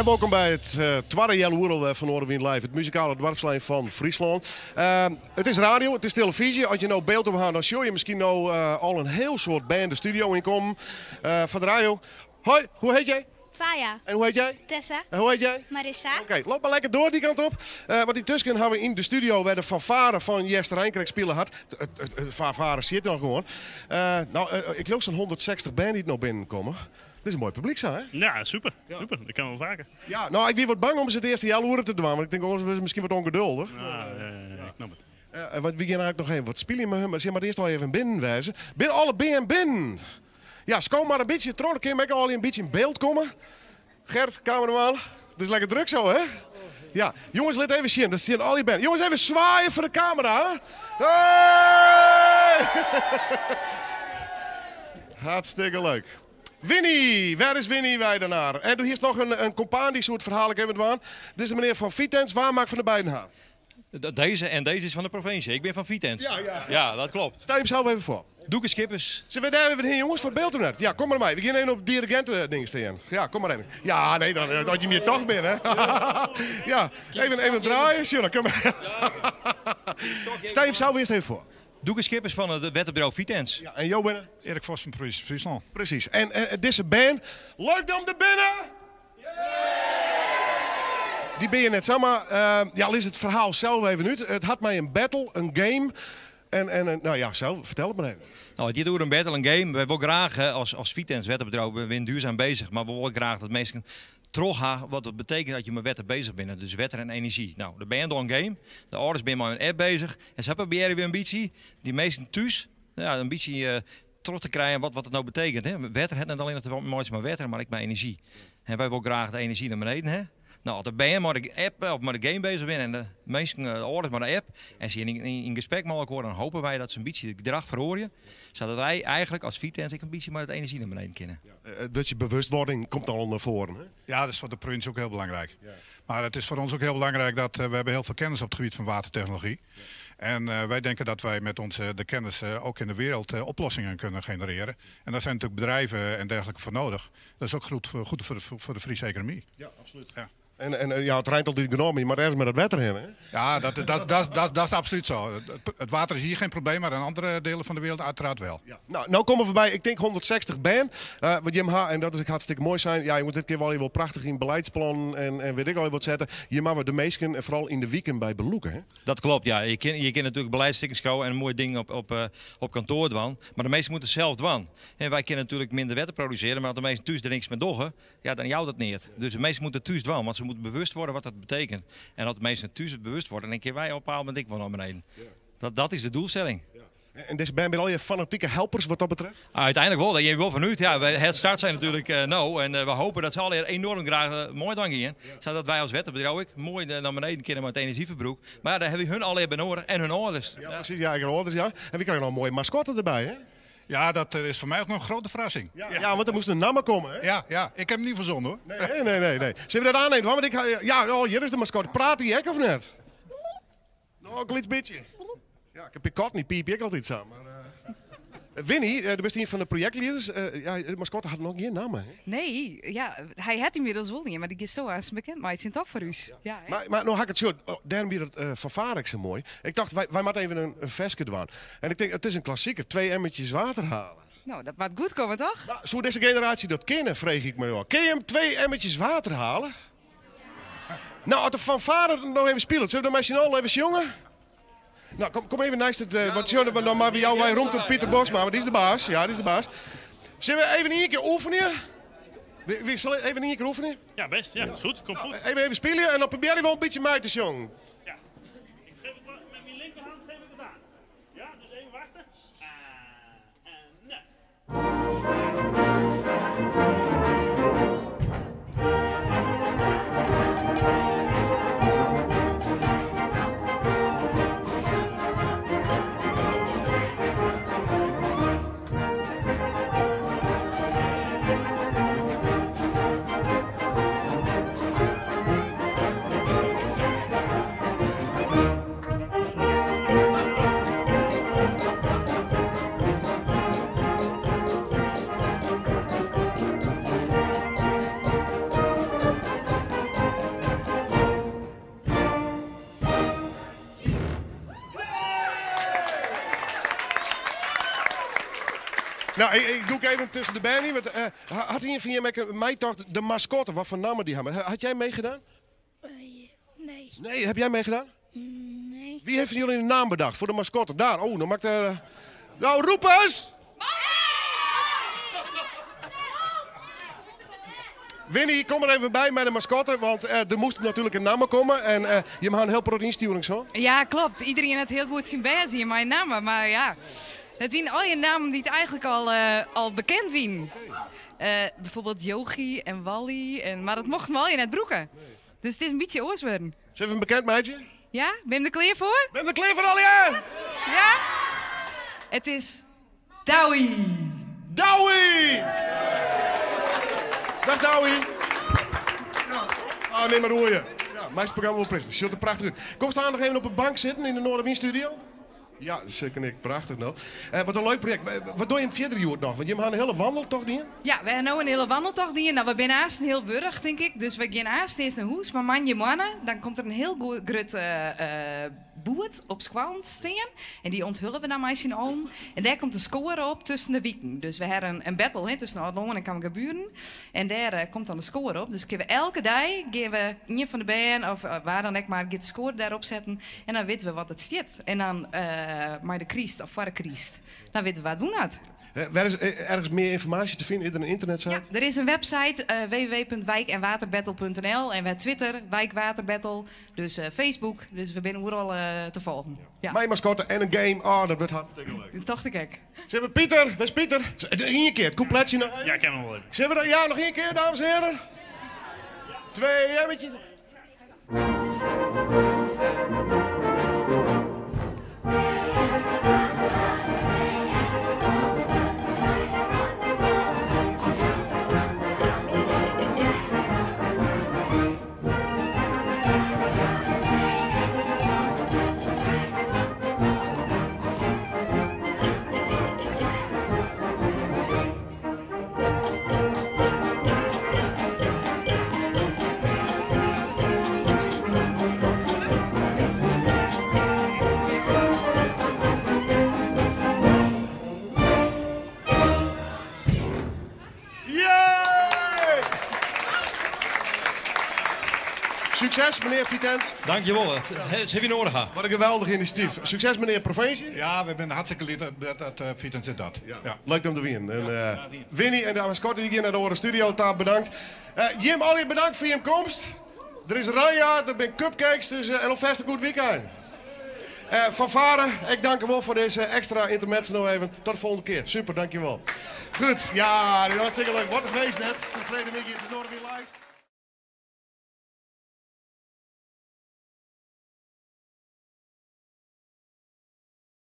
En welkom by it twadde healoere alwer fan Noardewyn Live, it muzikale doarpslijn fan Fryslân. It is radio, it is telefyzje. As je no byld op ha, dan sjogge je miskien no al in hiel soad bern de studio ynkommen. Foar de radio. Hoi, hoe heet jij? Faya. En hoe heet jij? Tessa. En hoe heet jij? Marissa. Oké, loop mar lekker troch dy kant op. Want yntusken ha we yn de studio wêr't de fanfare fan Easterein krekt spile hat. De fanfare sit noch gewoan. No, ik leau sa'n 160 bern dy't no binnenkomme. Dit is in moai publyk sa, hè? Ja, super. Super. Dat kin wol faker. Ja, no, ik wie wat bang om se it earste healoere te dwaan, want ik tink oars wurde se miskien wat ûngeduldich. Ja, ja, ik snap it. Want we gean eigentlik noch even wat spyljen mei hun, mar se moatte earst al even binnen wêze. Binne alle bern binnen? Ja, sko mar in bytsje troch, dan kinne we ek al in bytsje yn byld komme. Gert, kameraman, it is lekker drok sa, hè? Ja, jonges, lit even sjen. Dêr steane al dy bern. Jonges, even swaaie foar de kamera. Hey! Hartstikke leuk. Winnie, wêr is Winnie Weidenaar? En do hiest noch in kompaan dy soe it ferhaal ek even dwaan. Dit is de menear fan Vitens. Wa moat ik fan de beiden ha? Dizze en dizze is fan de provinsje. Ik bin fan Vitens. Ja, ja. Ja, dat kloppet. Stel jimsels even foar. Doeke Schippers. Sille we dêr even hinne, jonges, foar it byld net? Ja, kom mar mei. We gean even op dirigint-ding stean. Ja, kom mar even. Ja, nee, dan, as je hjir toch binne. Ja, even draaie. Sjoch, dan kom mar. Stel jimsels earst even foar. Doeke Schippers fan it wetterbedriuw Vitens. Ja, en jo binne? Erik Vos fan provinsje Fryslân. Presys. En dizze bern, leuk dat jim der binne! Dy binne hjir net samar. Ja, lis it ferhaal sels even út. It hat mei in battle, in game. En no ja, sels, fertel it mar even. No, it giet oer in battle, in game. Wy wolle graach as Vitens wetterbedriuw, we binne duurzaam bezich, mar we wolle graach dat minsken troch ha wat it betekent dat je mei wetter bezich binne. Dus wetter en enerzjy. No, de bern dogge in game, de âlders binne mei in app bezich en sa probearje we in bytsje dy minsken thús, ja, in bytsje troch te krijen wat it no betekent. Hè. Wetter hat net allinnich te meitsjen mei wetter, mar ek mei enerzjy. En wy wolle graach de enerzjy nei beneden ha. No, as de bern mei de app of mei de game bezich binne en de minsken, de âlders mei de app, en se yn gesprek mei elkoar, dan hoopje wy dat se in bytsje it gedrach feroarje, sadat wy eigentlik as Vitens ek in bytsje mei it enerzjy nei beneden kinne. Ja, it wurdsje bewustwording komt al nei foaren. Hè? Ja, dat is foar de provinsje ek hiel belangryk. Mar it is foar ús ek hiel belangryk dat we hawwe hiel folle kennis op it gebiet fan wettertechnology. En wy tinke dat wy mei ús de kennis ek yn de wrâld oplossingen kinne generearje. En dêr binne natuerlik bedriuwen en dergelike foar nedich. Dat is ek goed foar de Fryske ekonomy. Ja, absolút. Ja. En ja, it reint altyd genôch, mar je moatte ergens mei dat wetter hinne. Hè? Ja, dat is absolút sa. It wetter is hjir gjin probleem, mar yn oare dielen fan de wrâld uiteraard wol. Ja. No, no komme we by, ik tink 160 bern. Wat jim ha, en dat is ek hartstikke moai sein. Ja, jonges, dit kin wol wol prachtich yn beliedsplannen en wit ik al wat sette. Hjir moatte we de minsken, en foaral yn de wiken, by belûke. Hè? Dat kloppet, ja. Je kin natuerlik beliedsstikken skriuwe en moaie dingen op kantoar dwaan. Mar de minsken moatte it sels dwaan. En wy kinne natuerlik minder wetter produsearje, mar as de minsken thús der niks mei dogge, ja, dan jout dat neat. Dus de minsken moatte it thús dwaan, want se moatte bewust wurde wat dat betekent. En as de minsken thús it bewust wurde, dan kinne wy op in bepaald momint ek wol nei beneden. Dat is de doelstelling. En dizze bern binne allegear fanatike helpers wat dat betreft? Úteinlik wol, dêr geane we wol fanút. Ja, it start sein natuerlik no en we hoopje dat se allegear enoarm graach meidwaan gean. Sadat wy as wetterbedriuw ek moai nei beneden kinne mei it enerzjyferbrûk. Mar ja, dêr hawwe we hun allegear by nedich en hun âlders. Ja, presys. Ja, ek âlders, ja. En we krije noch in moaie maskotte derby, hè? Ja, dat is foar my ek noch in grutte ferrassing. Ja, want der moast in namme komme, hè? Ja, ik ha him net fersonnen, hoar. Nee. Sille we dat oannimme? Want ik, ja, oh, hjir is de maskotte. Praat dy ek of net? No, in lyts bytsje. Ja, ik ha katten, dy piipje ek altyd sa. Mar, Winnie, do bist ien fan de projektlieders. Ja, de maskotte hat noch gjin namme, hè? Nee, ja, hy hat ynmiddels wol ien, mar dy giest aanst bekend meitsjen toch foar ús. Ja, hè? Mar no ha ik it sjoen, oh, dêrom wie dat fanfare ek sa moai. Ik tocht, wy moatte even in ferske dwaan. En ik tink, it is in klassiker, twee emmertjes water halen. No, dat moat goed komme, toch? No, soe dizze generaasje dat kinne, freegje ik my ôf. Kinne jim twee emmertjes water halen? No, as de fanfare noch even spilet, sille we dan mei syn allen even sjonge? No, kom even neist it, want sjoch, dan moatte we jou wy romte op Pieter Bosma, want dy is de baas. Ja, dy is de baas. Sille we even ien kear oefenje? Wy sille even ien kear oefenje? Ja, bêst. Ja, is goed. Komt goed. Even spylje en dan probearje we in bytsje mei te sjongen. Ja. Ik geef het met mijn linkerhand geef ik het aan. Ja, dus even wachten. Ah, en nee. Nou, ik, ik doe even tussen de bern yn. Want, hat ien fan jimme ek meitocht de maskotte, wat foar namme dy ha? Had jij meegedaan? Nee. Nee, heb jij meegedaan? Nee. Wie heeft van jullie een naam bedacht voor de mascotte? Daar, oh, dan maakt de... Nou, roep eens! Winnie, kom er even bij met de mascotte, want er moest natuurlijk een naam komen. En je mag een heel product insturen, zo. Ja, klopt. Iedereen had heel goed zijn best in mijn namen. Maar ja, het zijn al je namen die het eigenlijk al bekend zijn. Bijvoorbeeld Yogi en Wally. En, maar dat mochten we al je net broeken. Dus het is een beetje oorsworden. Is even een bekend meisje? Ja, ben je er klaar voor? Ben je er klaar voor, Alje? Ja? Het is Dowie. Dowie! Dag Dowie. Ah, neem maar roeien. Ja, mijn programma wil pristen. Ziet er prachtig uit. Kom staan nog even op een bank zitten in de Noardewyn Studio? Ja, zeker ik. Prachtig nou. Wat een leuk project. Wat doe je in verder Joert nog? Want je hebt een hele wandeltocht niet? Ja, we hebben nu een hele wandeltocht niet. Nou, we zijn haast een heel wurg, denk ik. Dus we gaan haast eerst naar huis. Maar man, je mannen, dan komt er een heel groot boert op squallen staan. En die onthullen we dan maar eens in oom. En daar komt de score op tussen de wieken. Dus we hebben een battle, hè, tussen Aldlân en Camminghaburen. En daar komt dan de score op. Dus kunnen we elke dag gaan we een van de band of waar dan ook maar, gaat de score daarop zetten. En dan weten we wat het zit. En dan maar de Christ of voor de Christ. Dan weten we wat het doen had. Waar is ergens meer informatie te vinden? Is er een internetsite? Ja, er is een website, w w w punt wijk en waterbattle punt n l. En wij Twitter, wijkwaterbattle. Dus Facebook. Dus we zijn overal te volgen. Ja. Mijn mascotte en een game. Oh, dat wordt hartstikke leuk. Dat dacht ik ook. Zullen we Pieter? Waar is Pieter? Nog één keer, het coupletje nog even. Ja, ik ken hem wel even. Zullen we dat? Ja, nog één keer, dames en heren. 2 emmertjes. Succes, meneer Vitens. Dankjewel. Het heb je nodig, hè. Wat een geweldig initiatief. Succes, meneer Provincie. Ja, we zijn hartstikke lief dat Vitens zit dat. Ja. Ja. Leuk om te winnen. En Winnie en de mascotte die hier naar de Oren Studio, daar bedankt. Jim, al je bedankt voor je komst. Er is Ranja, er zijn cupcakes, dus en alvast een goed weekend. Van Varen, ik dank u wel voor deze extra intermezzo nog even. Tot de volgende keer. Super, dankjewel. Goed, ja, dat was hartstikke leuk. Wat een feest net. Het is een vrede, Mickey. Het is Noardewyn Live.